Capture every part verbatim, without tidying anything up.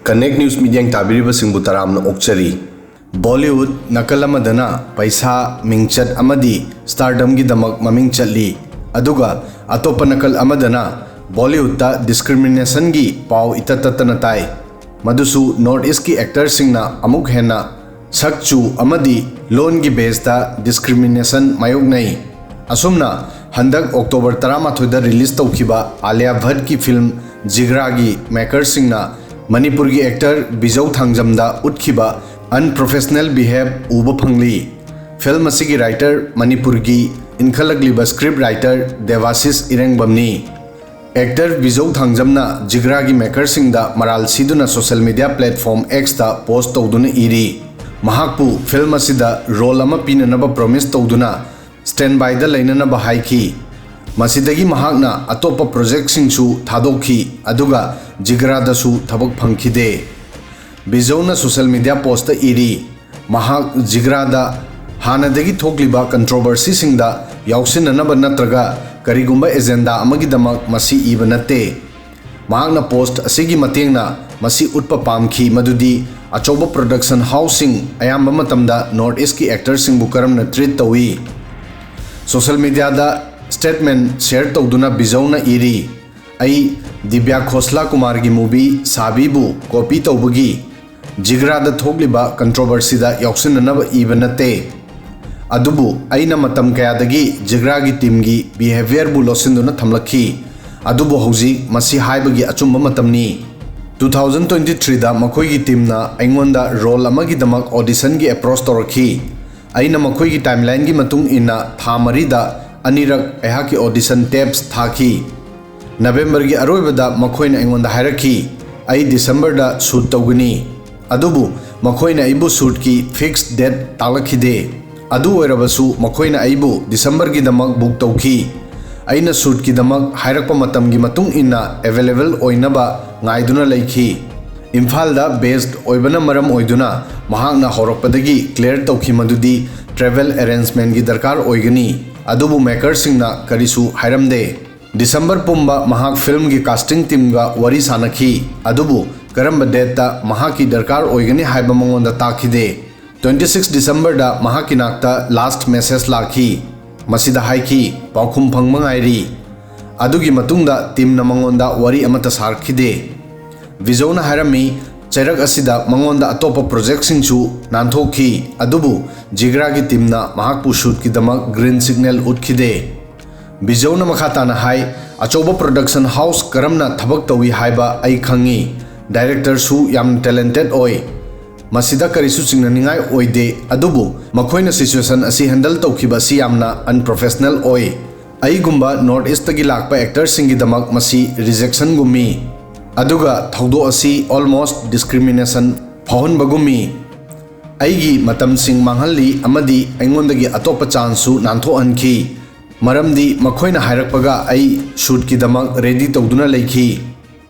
Connect News ꯃꯤꯠꯌꯦꯡ ꯇꯥꯕꯤꯔꯤꯕꯁꯤꯡꯕꯨ ꯇꯔꯥꯝꯅ ꯑꯣꯛꯆꯔꯤ꯫ Bollywood ꯅꯥꯀꯜ ꯑꯃꯗꯅ ꯄꯩꯁꯥ, ꯃꯤꯡꯆꯠ ꯑꯃꯗꯤ ꯁ꯭ꯇꯥꯔꯗꯝꯒꯤꯗꯃꯛ ꯃꯃꯤꯡ ꯆꯠꯂꯤ, ꯑꯗꯨꯒ ꯑꯇꯣꯞꯄ ꯅꯥꯀꯜ ꯑꯃꯗꯅ ꯕꯣꯂꯤꯋꯨꯗꯇ ꯗꯤꯁꯀ꯭ꯔꯤꯃꯤꯅꯦꯁꯟꯒꯤ ꯄꯥꯎ ꯏꯇꯠ ꯇꯠꯇꯅ ꯇꯥꯏ꯫ ꯃꯗꯨꯁꯨ ꯅꯣꯔꯠ ꯏꯁꯀꯤ ꯑꯦꯛꯇꯔꯁꯤꯡꯅ ꯑꯃꯨꯛ ꯍꯦꯟꯅ ꯁꯛ ꯆꯨ ꯑꯃꯗꯤ ꯂꯣꯟꯒꯤ ꯕꯦꯁꯇ ꯗꯤꯁꯀ꯭ꯔꯤꯃꯤꯅꯦꯁꯟ ꯃꯥꯌꯣꯛꯅꯩ꯫ ꯑꯁꯨꯝꯅ ꯍꯟꯗꯛ ꯑꯣꯛꯇꯣꯕꯔ ꯇꯔꯥꯃꯥꯊꯣꯏꯗ ꯔꯤꯂꯤꯖ ꯇꯧꯈꯤꯕ ꯑꯥꯂꯤꯌꯥ ꯚꯠꯀꯤ ꯐꯤꯜꯝ ꯖꯤꯒ꯭ꯔꯥꯒꯤ ꯃꯦꯀꯔꯁꯤꯡꯅ ꯃꯅꯤꯄꯨꯔꯒꯤ ꯑꯦꯛꯇꯔ ꯕꯤꯖꯧ ꯊꯥꯡꯖꯝꯗ ꯎꯠꯈꯤꯕ ꯑꯟꯄ꯭ꯔꯣꯐꯦꯁꯅꯦꯜ ꯕꯤꯍꯦꯕ ꯎꯕ ꯐꯪꯂꯤ꯫ ꯐꯤꯜꯝ ꯑꯁꯤꯒꯤ ꯔꯥꯏꯇꯔ ꯃꯅꯤꯄꯨꯔꯒꯤ ꯏꯟꯈꯠꯂꯛꯂꯤꯕ ꯁ꯭ꯀ꯭ꯔꯤꯞ ꯔꯥꯏꯇꯔ ꯗꯦꯕꯥꯁꯤꯁ ꯏꯔꯦꯡꯕꯝꯅꯤ꯫ ꯑꯦꯛꯇꯔ ꯕꯤꯖꯧ ꯊꯥꯡꯖꯝꯅ ꯖꯤꯒ꯭ꯔꯥꯒꯤ ꯃꯦꯀꯔꯁꯤꯡꯗ ꯃꯔꯥꯜ ꯁꯤꯗꯨꯅ ꯁꯣꯁꯦꯜ ꯃꯤꯗꯤꯌꯥ ꯄ꯭ꯂꯦꯠꯐꯣꯝ ꯑꯦꯛꯁꯇ ꯄꯣꯁꯠ ꯇꯧꯗꯨꯅ ꯏꯔꯤ, ꯃꯍꯥꯛꯄꯨ ꯐꯤꯜꯝ ꯑꯁꯤꯗ ꯔꯣꯜ ꯑꯃ ꯄꯤꯅꯅꯕ ꯄ꯭ꯔꯣꯃꯤꯁ ꯇꯧꯗꯨꯅ ꯁ꯭ꯇꯦꯟꯕꯥꯏꯗ ꯂꯩꯅꯅꯕ ꯍꯥꯏꯈꯤ꯫ ꯃꯁꯤꯗꯒꯤ ꯃꯍꯥꯛꯅ ꯑꯇꯣꯞꯄ ꯄ꯭ꯔꯣꯖꯦꯛꯁꯤꯡꯁꯨ ꯊꯥꯗꯣꯛꯈꯤ, ꯑꯗꯨꯒ ꯖꯤꯒ꯭ꯔꯥꯗꯁꯨ ꯊꯕꯛ ꯐꯪꯈꯤꯗꯦ꯫ ꯕꯤꯖꯧꯅ ꯁꯣꯁꯦꯜ ꯃꯤꯗꯤꯌꯥ ꯄꯣꯁꯇ ꯏꯔꯤ, ꯃꯍꯥꯛ ꯖꯤꯒ꯭ꯔꯥꯗ ꯍꯥꯟꯅꯗꯒꯤ ꯊꯣꯛꯂꯤꯕ ꯀꯟꯇ꯭ꯔꯣꯚꯔꯁꯤꯁꯤꯡꯗ ꯌꯥꯎꯁꯤꯟꯅꯅꯕ ꯅꯠꯇ꯭ꯔꯒ ꯀꯔꯤꯒꯨꯝꯕ ꯑꯦꯖꯦꯟꯗꯥ ꯑꯃꯒꯤꯗꯃꯛ ꯃꯁꯤ ꯏꯕ ꯅꯠꯇꯦ꯫ ꯃꯍꯥꯛꯅ ꯄꯣꯁꯠ ꯑꯁꯤꯒꯤ ꯃꯇꯦꯡꯅ ꯃꯁꯤ ꯎꯠꯄ ꯄꯥꯝꯈꯤ ꯃꯗꯨꯗꯤ ꯑꯆꯧꯕ ꯄ꯭ꯔꯣꯗꯛꯁꯟ ꯍꯥꯎꯁꯁꯤꯡ ꯑꯌꯥꯝꯕ ꯃꯇꯝꯗ ꯅꯣꯔꯠ ꯏꯁꯀꯤ ꯑꯦꯛꯇꯔꯁꯤꯡꯕꯨ ꯀꯔꯝꯅ ꯇ꯭ꯔꯤꯠ ꯇꯧꯏ꯫ ꯁꯣꯁꯦꯜ ꯃꯤꯗꯤꯌꯥꯗ ꯁ꯭ꯇꯦꯠꯃꯦꯟ ꯁꯦꯌꯔ ꯇꯧꯗꯨꯅ ꯕꯤꯖꯧꯅ ꯏꯔꯤ, "ꯑꯩ ꯗꯤꯕ꯭ꯌꯥ ꯈꯣꯁꯂꯥ ꯀꯨꯃꯥꯔꯒꯤ ꯃꯨꯚꯤ ꯁꯥꯕꯤꯕꯨ ꯀꯣꯄꯤ ꯇꯧꯕꯒꯤ ꯖꯤꯒ꯭ꯔꯥꯗ ꯊꯣꯛꯂꯤꯕ ꯀꯟꯇ꯭ꯔꯣꯚꯔꯁꯤꯗ ꯌꯥꯎꯁꯤꯟꯅꯅꯕ ꯏꯕ ꯅꯠꯇꯦ꯫ ꯑꯗꯨꯕꯨ ꯑꯩꯅ ꯃꯇꯝ ꯀꯌꯥꯗꯒꯤ ꯖꯤꯒ꯭ꯔꯥꯒꯤ ꯇꯤꯝꯒꯤ ꯕꯤꯍꯦꯕꯤꯌꯔꯕꯨ ꯂꯣꯠꯁꯤꯟꯗꯨꯅ ꯊꯝꯂꯛꯈꯤ꯫ ꯑꯗꯨꯕꯨ ꯍꯧꯖꯤꯛ ꯃꯁꯤ ꯍꯥꯏꯕꯒꯤ ꯑꯆꯨꯝꯕ ꯃꯇꯝꯅꯤ꯫ ꯇꯨ ꯊꯥꯎꯖꯟ ꯇ꯭ꯋꯦꯟꯇꯤ ꯊ꯭ꯔꯤꯗ ꯃꯈꯣꯏꯒꯤ ꯇꯤꯝꯅ ꯑꯩꯉꯣꯟꯗ ꯔꯣꯜ ꯑꯃꯒꯤꯗꯃꯛ ꯑꯣꯗꯤꯁꯟꯒꯤ ꯑꯦꯄ꯭ꯔꯣꯆ ꯇꯧꯔꯛꯈꯤ꯫ ꯑꯩꯅ ꯃꯈꯣꯏꯒꯤ ꯇꯥꯏꯝꯂꯥꯏꯟꯒꯤ ꯃꯇꯨꯡ ꯏꯟꯅ ꯊꯥ ꯃꯔꯤꯗ ꯑꯅꯤꯔꯛ ꯑꯩꯍꯥꯛꯀꯤ ꯑꯣꯗꯤꯁꯟ ꯇꯦꯞꯁ ꯊꯥꯈꯤ꯫ ꯅꯕꯦꯝꯕꯔꯒꯤ ꯑꯔꯣꯏꯕꯗ ꯃꯈꯣꯏꯅ ꯑꯩꯉꯣꯟꯗ ꯍꯥꯏꯔꯛꯈꯤ, ꯑꯩ ꯗꯤꯁꯦꯝꯕꯔꯗ ꯁꯨꯠ ꯇꯧꯒꯅꯤ꯫ ꯑꯗꯨꯕꯨ ꯃꯈꯣꯏꯅ ꯑꯩꯕꯨ ꯁꯨꯠꯀꯤ ꯐꯤꯛꯁ ꯗꯦꯠ ꯇꯥꯛꯂꯛꯈꯤꯗꯦ꯫ ꯑꯗꯨ ꯑꯣꯏꯔꯕꯁꯨ ꯃꯈꯣꯏꯅ ꯑꯩꯕꯨ ꯗꯤꯁꯦꯝꯕꯔꯒꯤꯗꯃꯛ ꯕꯨꯛ ꯇꯧꯈꯤ꯫ ꯑꯩꯅ ꯁꯨꯠꯀꯤꯗꯃꯛ ꯍꯥꯏꯔꯛꯄ ꯃꯇꯝꯒꯤ ꯃꯇꯨꯡ ꯏꯟꯅ ꯑꯦꯚꯦꯂꯦꯕꯜ ꯑꯣꯏꯅꯕ ꯉꯥꯏꯗꯨꯅ ꯂꯩꯈꯤ꯫ ꯏꯝꯐꯥꯜꯗ ꯕꯦꯁ ꯑꯣꯏꯕꯅ ꯃꯔꯝ ꯑꯣꯏꯗꯨꯅ ꯃꯍꯥꯛꯅ ꯍꯧꯔꯛꯄꯗꯒꯤ ꯀ꯭ꯂꯤꯌꯔ ꯇꯧꯈꯤ ꯃꯗꯨꯗꯤ ꯇ꯭ꯔꯦꯚꯦꯜ ꯑꯦꯔꯦꯟꯖꯃꯦꯟꯒꯤ ꯗꯔꯀꯥꯔ ꯑꯣꯏꯒꯅꯤ, ꯑꯗꯨꯕꯨ ꯃꯦꯀꯔꯁꯤꯡꯅ ꯀꯔꯤꯁꯨ ꯍꯥꯏꯔꯝꯗꯦ꯫ ꯗꯤꯁꯦꯝꯕꯔ ꯄꯨꯝꯕ ꯃꯍꯥꯛ ꯐꯤꯜꯝꯒꯤ ꯀꯥꯁꯇꯤꯡ ꯇꯤꯝꯒ ꯋꯥꯔꯤ ꯁꯥꯅꯈꯤ, ꯑꯗꯨꯕꯨ ꯀꯔꯝꯕ ꯗꯦꯠꯇ ꯃꯍꯥꯛꯀꯤ ꯗꯔꯀꯥꯔ ꯑꯣꯏꯒꯅꯤ ꯍꯥꯏꯕ ꯃꯉꯣꯟꯗ ꯇꯥꯛꯈꯤꯗꯦ꯫ ꯇ꯭ꯋꯦꯟꯇꯤ ꯁꯤꯛꯁ ꯗꯤꯁꯦꯝꯕꯔꯗ ꯃꯍꯥꯛꯀꯤ ꯅꯥꯛꯇ ꯂꯥꯁꯠ ꯃꯦꯁꯦꯖ ꯂꯥꯛꯈꯤ꯫ ꯃꯁꯤꯗ ꯍꯥꯏꯈꯤ, "ꯄꯥꯎꯈꯨꯝ ꯐꯪꯕ ꯉꯥꯏꯔꯤ"꯫ ꯑꯗꯨꯒꯤ ꯃꯇꯨꯡꯗ ꯇꯤꯝꯅ ꯃꯉꯣꯟꯗ ꯋꯥꯔꯤ ꯑꯃꯠꯇ ꯁꯥꯔꯛꯈꯤꯗꯦ꯫ ꯕꯤꯖꯧꯅ ꯍꯥꯏꯔꯝꯃꯤ, ꯆꯩꯔꯛ ꯑꯁꯤꯗ ꯃꯉꯣꯟꯗ ꯑꯇꯣꯞꯄ ꯄ꯭ꯔꯣꯖꯦꯛꯁꯤꯡꯁꯨ ꯅꯥꯟꯊꯣꯛꯈꯤ, ꯑꯗꯨꯕꯨ ꯖꯤꯒ꯭ꯔꯥꯒꯤ ꯇꯤꯝꯅ ꯃꯍꯥꯛꯄꯨ ꯁꯨꯠꯀꯤꯗꯃꯛ ꯒ꯭ꯔꯤꯟ ꯁꯤꯒꯅꯦꯜ ꯎꯠꯈꯤꯗꯦ꯫ ꯕꯤꯖꯧꯅ ꯃꯈꯥ ꯇꯥꯅ ꯍꯥꯏ, "ꯑꯆꯧꯕ ꯄ꯭ꯔꯣꯗꯛꯁꯟ ꯍꯥꯎꯁ ꯀꯔꯝꯅ ꯊꯕꯛ ꯇꯧꯏ ꯍꯥꯏꯕ ꯑꯩ ꯈꯪꯏ꯫ ꯗꯥꯏꯔꯦꯛꯇꯔꯁꯨ ꯌꯥꯝꯅ ꯇꯦꯂꯦꯟꯇꯦꯗ ꯑꯣꯏ꯫ ꯃꯁꯤꯗ ꯀꯔꯤꯁꯨ ꯆꯤꯡꯅꯅꯤꯡꯉꯥꯏ ꯑꯣꯏꯗꯦ, ꯑꯗꯨꯕꯨ ꯃꯈꯣꯏꯅ ꯁꯤꯆꯨꯋꯦꯁꯟ ꯑꯁꯤ ꯍꯦꯟꯗꯜ ꯇꯧꯈꯤꯕ ꯑꯁꯤ ꯌꯥꯝꯅ ꯑꯟꯄ꯭ꯔꯣꯐꯦꯁꯅꯦꯜ ꯑꯣꯏ꯫ ꯑꯩꯒꯨꯝꯕ ꯅꯣꯔꯠ ꯏꯁꯇꯒꯤ ꯂꯥꯛꯄ ꯑꯦꯛꯇꯔꯁꯤꯡꯒꯤꯗꯃꯛ ꯃꯁꯤ ꯔꯤꯖꯦꯛꯁꯟꯒꯨꯝꯃꯤ, ꯑꯗꯨꯒ ꯊꯧꯗꯣꯛ ꯑꯁꯤ ꯑꯣꯜꯃꯣꯁꯠ ꯗꯤꯁꯀ꯭ꯔꯤꯃꯤꯅꯦꯁꯟ ꯐꯥꯎꯍꯟꯕꯒꯨꯝꯃꯤ꯫ ꯑꯩꯒꯤ ꯃꯇꯝꯁꯤꯡ ꯃꯥꯡꯍꯜꯂꯤ ꯑꯃꯗꯤ ꯑꯩꯉꯣꯟꯗꯒꯤ ꯑꯇꯣꯞꯄ ꯆꯥꯟꯁꯁꯨ ꯅꯥꯟꯊꯣꯛꯍꯟꯈꯤ, ꯃꯔꯝꯗꯤ ꯃꯈꯣꯏꯅ ꯍꯥꯏꯔꯛꯄꯒ ꯑꯩ ꯁꯨꯠꯀꯤꯗꯃꯛ ꯔꯦꯗꯤ ꯇꯧꯗꯨꯅ ꯂꯩꯈꯤ"꯫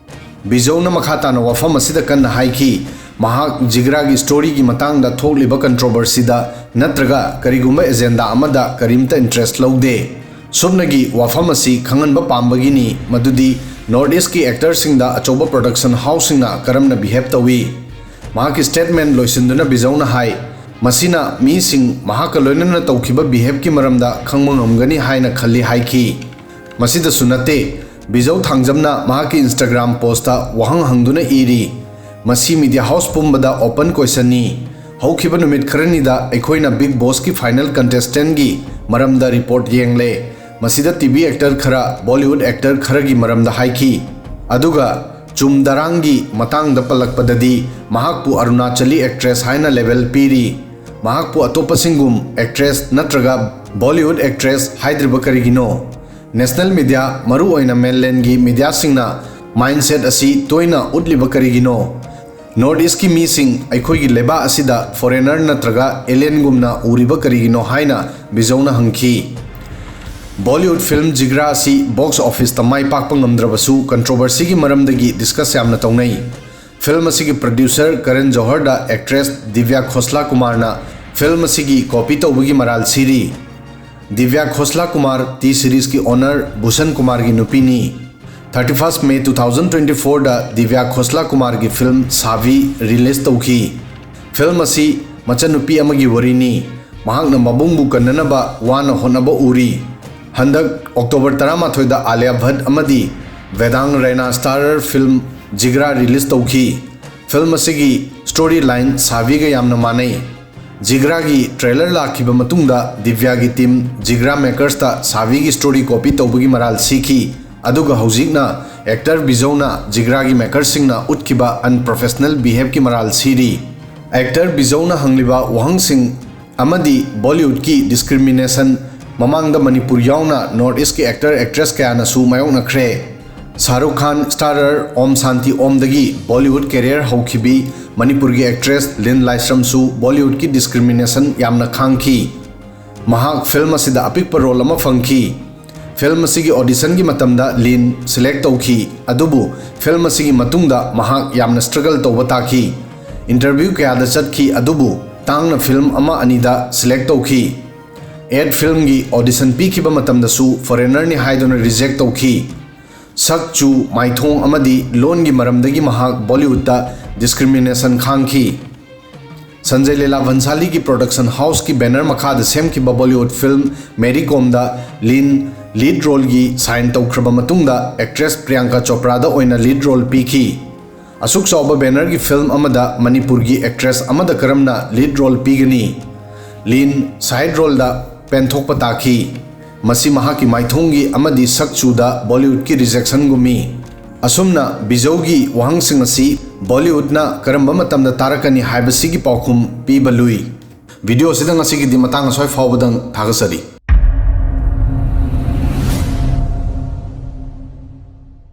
ꯕꯤꯖꯧꯅ ꯃꯈꯥ ꯇꯥꯅ ꯋꯥꯐꯝ ꯑꯁꯤꯗ ꯀꯟꯅ ꯍꯥꯏꯈꯤ, ꯃꯍꯥꯛ ꯖꯤꯒ꯭ꯔꯥꯒꯤ ꯁ꯭ꯇꯣꯔꯤꯒꯤ ꯃꯇꯥꯡꯗ ꯊꯣꯛꯂꯤꯕ ꯀꯟꯇ꯭ꯔꯣꯚꯔꯁꯤꯗ ꯅꯠꯇ꯭ꯔꯒ ꯀꯔꯤꯒꯨꯝꯕ ꯑꯦꯖꯦꯟꯗꯥ ꯑꯃꯗ ꯀꯔꯤꯝꯇ ꯏꯟꯇꯔꯦꯁ ꯂꯧꯗꯦ꯫ ꯁꯨꯞꯅꯒꯤ ꯋꯥꯐꯝ ꯑꯁꯤ ꯈꯪꯍꯟꯕ ꯄꯥꯝꯕꯒꯤꯅꯤ, ꯃꯗꯨꯗꯤ ꯅꯣꯔꯠ ꯏꯁꯀꯤ ꯑꯦꯛꯇꯔꯁꯤꯡꯗ ꯑꯆꯧꯕ ꯄ꯭ꯔꯣꯗꯛꯁꯟ ꯍꯥꯎꯁꯁꯤꯡꯅ ꯀꯔꯝꯅ ꯕꯤꯍꯦꯕ ꯇꯧꯏ꯫ ꯃꯍꯥꯛꯀꯤ ꯁ꯭ꯇꯦꯠꯃꯦꯟ ꯂꯣꯏꯁꯤꯟꯗꯨꯅ ꯕꯤꯖꯧꯅ ꯍꯥꯏ, "ꯃꯁꯤꯅ ꯃꯤꯁꯤꯡ ꯃꯍꯥꯛꯀ ꯂꯣꯏꯅꯅ ꯇꯧꯈꯤꯕ ꯕꯤꯍꯦꯕꯀꯤ ꯃꯔꯝꯗ ꯈꯪꯕ ꯉꯝꯒꯅꯤ ꯍꯥꯏꯅ ꯈꯜꯂꯤ" ꯍꯥꯏꯈꯤ꯫ ꯃꯁꯤꯗꯁꯨ ꯅꯠꯇꯦ, ꯕꯤꯖꯧ ꯊꯥꯡꯖꯝꯅ ꯃꯍꯥꯛꯀꯤ ꯏꯟꯁꯇꯥꯒ꯭ꯔꯥꯝ ꯄꯣꯁꯇ ꯋꯥꯍꯪ ꯍꯪꯗꯨꯅ ꯏꯔꯤ, "ꯃꯁꯤ ꯃꯤꯗꯤꯌꯥ ꯍꯥꯎꯁ ꯄꯨꯝꯕꯗ ꯑꯣꯄꯟ ꯀꯣꯏꯁꯟꯅꯤ꯫ ꯍꯧꯈꯤꯕ ꯅꯨꯃꯤꯠ ꯈꯔꯅꯤꯗ ꯑꯩꯈꯣꯏꯅ ꯕꯤꯒ ꯕꯣꯁꯀꯤ ꯐꯥꯏꯅꯦꯜ ꯀꯟꯇꯦꯁꯇꯦꯟꯒꯤ ꯃꯔꯝꯗ ꯔꯤꯄꯣꯔꯠ ꯌꯦꯡꯂꯦ꯫ ꯃꯁꯤꯗ ꯇꯤꯚꯤ ꯑꯦꯛꯇꯔ ꯈꯔ, ꯕꯣꯂꯤꯋꯨꯗ ꯑꯦꯛꯇꯔ ꯈꯔꯒꯤ ꯃꯔꯝꯗ ꯍꯥꯏꯈꯤ꯫ ꯑꯗꯨꯒ ꯆꯨꯝꯗꯥꯔꯥꯡꯒꯤ ꯃꯇꯥꯡꯗ ꯄꯜꯂꯛꯄꯗꯗꯤ ꯃꯍꯥꯛꯄꯨ ꯑꯔꯨꯅꯥꯆꯂꯤ ꯑꯦꯛꯇ꯭ꯔꯦꯁ ꯍꯥꯏꯅ ꯂꯦꯕꯦꯜ ꯄꯤꯔꯤ꯫ ꯃꯍꯥꯛꯄꯨ ꯑꯇꯣꯞꯄꯁꯤꯡꯒꯨꯝ ꯑꯦꯛꯇ꯭ꯔꯦꯁ ꯅꯠꯇ꯭ꯔꯒ ꯕꯣꯂꯤꯋꯨꯗ ꯑꯦꯛꯇ꯭ꯔꯦꯁ ꯍꯥꯏꯗ꯭ꯔꯤꯕ ꯀꯔꯤꯒꯤꯅꯣ? ꯅꯦꯁꯅꯦꯜ ꯃꯤꯗꯤꯌꯥ, ꯃꯔꯨꯑꯣꯏꯅ ꯃꯦꯟꯂꯦꯟꯒꯤ ꯃꯤꯗꯤꯌꯥꯁꯤꯡꯅ ꯃꯥꯏꯟꯗꯁꯦꯠ ꯑꯁꯤ ꯇꯣꯏꯅ ꯎꯠꯂꯤꯕ ꯀꯔꯤꯒꯤꯅꯣ? ꯅꯣꯔꯠ ꯏꯁꯀꯤ ꯃꯤꯁꯤꯡ ꯑꯩꯈꯣꯏꯒꯤ ꯂꯩꯕꯥꯛ ꯑꯁꯤꯗ ꯐꯣꯔꯦꯅꯔ ꯅꯠꯇ꯭ꯔꯒ ꯑꯦꯂꯤꯌꯟꯒꯨꯝꯅ ꯎꯔꯤꯕ ꯀꯔꯤꯒꯤꯅꯣ?" ꯍꯥꯏꯅ ꯕꯤꯖꯧꯅ ꯍꯪꯈꯤ꯫ ꯕꯣꯂꯤꯋꯨꯗ ꯐꯤꯜꯝ ꯖꯤꯒ꯭ꯔꯥ ꯑꯁꯤ ꯕꯣꯛꯁ ꯑꯣꯐꯤꯁꯇ ꯃꯥꯏ ꯄꯥꯛꯄ ꯉꯝꯗ꯭ꯔꯕꯁꯨ, ꯀꯟꯇ꯭ꯔꯣꯚꯔꯁꯤꯒꯤ ꯃꯔꯝꯗꯒꯤ ꯗꯤꯁꯀꯁ ꯌꯥꯝꯅ ꯇꯧꯅꯩ꯫ ꯐꯤꯜꯝ ꯑꯁꯤꯒꯤ ꯄ꯭ꯔꯣꯗ꯭ꯌꯨꯁꯔ ꯀꯔꯟ ꯖꯣꯍꯔꯗ ꯑꯦꯛꯇ꯭ꯔꯦꯁ ꯗꯤꯕ꯭ꯌꯥ ꯈꯣꯁꯂꯥ ꯀꯨꯃꯥꯔꯅ ꯐꯤꯜꯝ ꯑꯁꯤꯒꯤ ꯀꯣꯄꯤ ꯇꯧꯕꯒꯤ ꯃꯔꯥꯜ ꯁꯤꯔꯤ꯫ ꯗꯤꯕ꯭ꯌꯥ ꯈꯣꯁꯂꯥ ꯀꯨꯃꯥꯔ ꯇꯤ ꯁꯤꯔꯤꯖꯀꯤ ꯑꯣꯅꯔ ꯚꯨꯁꯟ ꯀꯨꯃꯥꯔꯒꯤ ꯅꯨꯄꯤꯅꯤ꯫ Thirty first May two thousand twenty fourꯗ ꯗꯤꯕ꯭ꯌꯥ ꯈꯣꯁꯂꯥ ꯀꯨꯃꯥꯔꯒꯤ ꯐꯤꯜꯝ ꯁꯥꯚꯤ ꯔꯤꯂꯤꯖ ꯇꯧꯈꯤ꯫ ꯐꯤꯜꯝ ꯑꯁꯤ ꯃꯆꯟꯅꯨꯄꯤ ꯑꯃꯒꯤ ꯋꯥꯔꯤꯅꯤ꯫ ꯃꯍꯥꯛꯅ ꯃꯕꯨꯡꯕꯨ ꯀꯟꯅꯅꯕ ꯋꯥꯅ ꯍꯣꯠꯅꯕ ꯎꯔꯤ꯫ ꯍꯟꯗꯛ ꯑꯣꯛꯇꯣꯕꯔ ꯇꯔꯥꯃꯥꯊꯣꯏꯗ ꯑꯥꯂꯤꯌꯥ ꯚꯠ ꯑꯃꯗꯤ ꯚꯦꯗꯥꯡ ꯔꯩꯅꯥ ꯁ꯭ꯇꯥꯔꯔ ꯐꯤꯜꯝ ꯖꯤꯒ꯭ꯔꯥ ꯔꯤꯂꯤꯖ ꯇꯧꯈꯤ꯫ ꯐꯤꯜꯝ ꯑꯁꯤꯒꯤ ꯁ꯭ꯇꯣꯔꯤ ꯂꯥꯏꯟ ꯁꯥꯚꯤꯒ ꯌꯥꯝꯅ ꯃꯥꯟꯅꯩ꯫ ꯖꯤꯒ꯭ꯔꯥꯒꯤ ꯇ꯭ꯔꯦꯂꯔ ꯂꯥꯛꯈꯤꯕ ꯃꯇꯨꯡꯗ ꯗꯤꯕ꯭ꯌꯥꯒꯤ ꯇꯤꯝ ꯖꯤꯒ꯭ꯔꯥ ꯃꯦꯀꯔꯁꯇ ꯁꯥꯚꯤꯒꯤ ꯁ꯭ꯇꯣꯔꯤ ꯀꯣꯄꯤ ꯇꯧꯕꯒꯤ ꯃꯔꯥꯜ ꯁꯤꯈꯤ꯫ ꯑꯗꯨꯒ ꯍꯧꯖꯤꯛꯅ ꯑꯦꯛꯇꯔ ꯕꯤꯖꯧꯅ ꯖꯤꯒ꯭ꯔꯥꯒꯤ ꯃꯦꯀꯔꯁꯤꯡꯅ ꯎꯠꯈꯤꯕ ꯑꯟꯄ꯭ꯔꯣꯐꯦꯁꯅꯦꯜ ꯕꯤꯍꯦꯕꯀꯤ ꯃꯔꯥꯜ ꯁꯤꯔꯤ꯫ ꯑꯦꯛꯇꯔ ꯕꯤꯖꯧꯅ ꯍꯪꯂꯤꯕ ꯋꯥꯍꯪꯁꯤꯡ ꯑꯃꯗꯤ ꯕꯣꯂꯤꯋꯨꯗꯀꯤ ꯗꯤꯁꯀ꯭ꯔꯤꯃꯤꯅꯦꯁꯟ ꯃꯃꯥꯡꯗ ꯃꯅꯤꯄꯨꯔ ꯌꯥꯎꯅ ꯅꯣꯔꯠ ꯏꯁꯀꯤ ꯑꯦꯛꯇꯔ ꯑꯦꯛꯇ꯭ꯔꯦꯁ ꯀꯌꯥꯅꯁꯨ ꯃꯥꯌꯣꯛꯅꯈ꯭ꯔꯦ꯫ ꯁꯥꯍꯔꯨꯈ ꯈꯥꯟ ꯁ꯭ꯇꯥꯔꯔ ꯑꯣꯝ ꯁꯥꯟꯇꯤ ꯑꯣꯝꯗꯒꯤ ꯕꯣꯂꯤꯋꯨꯗ ꯀꯦꯔꯤꯌꯔ ꯍꯧꯈꯤꯕꯤ ꯃꯅꯤꯄꯨꯔꯒꯤ ꯑꯦꯛꯇ꯭ꯔꯦꯁ ꯂꯤꯟ ꯂꯥꯏꯁ꯭ꯔꯝꯁꯨ ꯕꯣꯂꯤꯋꯨꯗꯀꯤ ꯗꯤꯁꯀ꯭ꯔꯤꯃꯤꯅꯦꯁꯟ ꯌꯥꯝꯅ ꯈꯥꯡꯈꯤ꯫ ꯃꯍꯥꯛ ꯐꯤꯜꯝ ꯑꯁꯤꯗ ꯑꯄꯤꯛꯄ ꯔꯣꯜ ꯑꯃ ꯐꯪꯈꯤ꯫ ꯐꯤꯜꯝ ꯑꯁꯤꯒꯤ ꯑꯣꯗꯤꯁꯟꯒꯤ ꯃꯇꯝꯗ ꯂꯤꯟ ꯁꯦꯂꯦꯛ ꯇꯧꯈꯤ, ꯑꯗꯨꯕꯨ ꯐꯤꯜꯝ ꯑꯁꯤꯒꯤ ꯃꯇꯨꯡꯗ ꯃꯍꯥꯛ ꯌꯥꯝꯅ ꯁ꯭ꯇ꯭ꯔꯒꯜ ꯇꯧꯕ ꯇꯥꯈꯤ꯫ ꯏꯟꯇꯔꯚ꯭ꯌꯨ ꯀꯌꯥꯗ ꯆꯠꯈꯤ, ꯑꯗꯨꯕꯨ ꯇꯥꯡꯅ ꯐꯤꯜꯝ ꯑꯃ ꯑꯅꯤꯗ ꯁꯦꯂꯦꯛ ꯇꯧꯈꯤ꯫ ꯑꯦꯗ ꯐꯤꯜꯝꯒꯤ ꯑꯣꯗꯤꯁꯟ ꯄꯤꯈꯤꯕ ꯃꯇꯝꯗꯁꯨ ꯐꯣꯔꯦꯅꯔꯅꯤ ꯍꯥꯏꯗꯨꯅ ꯔꯤꯖꯦꯛ ꯇꯧꯈꯤ꯫ ꯁꯛ ꯆꯨ, ꯃꯥꯏꯊꯣꯡ ꯑꯃꯗꯤ ꯂꯣꯟꯒꯤ ꯃꯔꯝꯗꯒꯤ ꯃꯍꯥꯛ ꯕꯣꯂꯤꯋꯨꯗꯇ ꯗꯤꯁꯀ꯭ꯔꯤꯃꯤꯅꯦꯁꯟ ꯈꯥꯡꯈꯤ꯫ ꯁꯟꯖꯌ ꯂꯤꯂꯥ ꯚꯟꯁꯥꯂꯤꯒꯤ ꯄ꯭ꯔꯣꯗꯛꯁꯟ ꯍꯥꯎꯁꯀꯤ ꯕꯦꯅꯔ ꯃꯈꯥꯗ ꯁꯦꯝꯈꯤꯕ ꯕꯣꯂꯤꯋꯨꯗ ꯐꯤꯜꯝ ꯃꯦꯔꯤ ꯀꯣꯝꯗ ꯂꯤꯟ ꯂꯤꯗ ꯔꯣꯜꯒꯤ ꯁꯥꯏꯟ ꯇꯧꯈ꯭ꯔꯕ ꯃꯇꯨꯡꯗ ꯑꯦꯛꯇ꯭ꯔꯦꯁ ꯄ꯭ꯔꯤꯌꯥꯡꯀꯥ ꯆꯣꯄ꯭ꯔꯥꯗ ꯑꯣꯏꯅ ꯂꯤꯗ ꯔꯣꯜ ꯄꯤꯈꯤ꯫ ꯑꯁꯨꯛ ꯆꯥꯎꯕ ꯕꯦꯅꯔꯒꯤ ꯐꯤꯜꯝ ꯑꯃꯗ ꯃꯅꯤꯄꯨꯔꯒꯤ ꯑꯦꯛꯇ꯭ꯔꯦꯁ ꯑꯃꯗ ꯀꯔꯝꯅ ꯂꯤꯗ ꯔꯣꯜ ꯄꯤꯒꯅꯤ? ꯂꯤꯟ ꯁꯥꯏꯗ ꯔꯣꯜꯗ ꯄꯦꯟꯊꯣꯛꯄ ꯇꯥꯈꯤ꯫ ꯃꯁꯤ ꯃꯍꯥꯛꯀꯤ ꯃꯥꯏꯊꯣꯡꯒꯤ ꯑꯃꯗꯤ ꯁꯛ ꯆꯨꯗ ꯕꯣꯂꯤꯋꯨꯗꯀꯤ ꯔꯤꯖꯦꯛꯁꯟꯒꯨꯝꯃꯤ꯫ ꯑꯁꯨꯝꯅ ꯕꯤꯖꯧꯒꯤ ꯋꯥꯍꯪꯁꯤꯡ ꯑꯁꯤ ꯕꯣꯂꯤꯋꯨꯗꯅ ꯀꯔꯝꯕ ꯃꯇꯝꯗ ꯇꯥꯔꯛꯀꯅꯤ ꯍꯥꯏꯕꯁꯤꯒꯤ ꯄꯥꯎꯈꯨꯝ ꯄꯤꯕ ꯂꯨꯏ꯫ ꯚꯤꯗꯤꯑꯣ ꯑꯁꯤꯗ ꯉꯁꯤꯒꯤꯗꯤ ꯃꯇꯥꯡ ꯑꯁ꯭ꯋꯥꯏ ꯐꯥꯎꯕꯗꯪ ꯊꯥꯒꯠꯆꯔꯤ꯫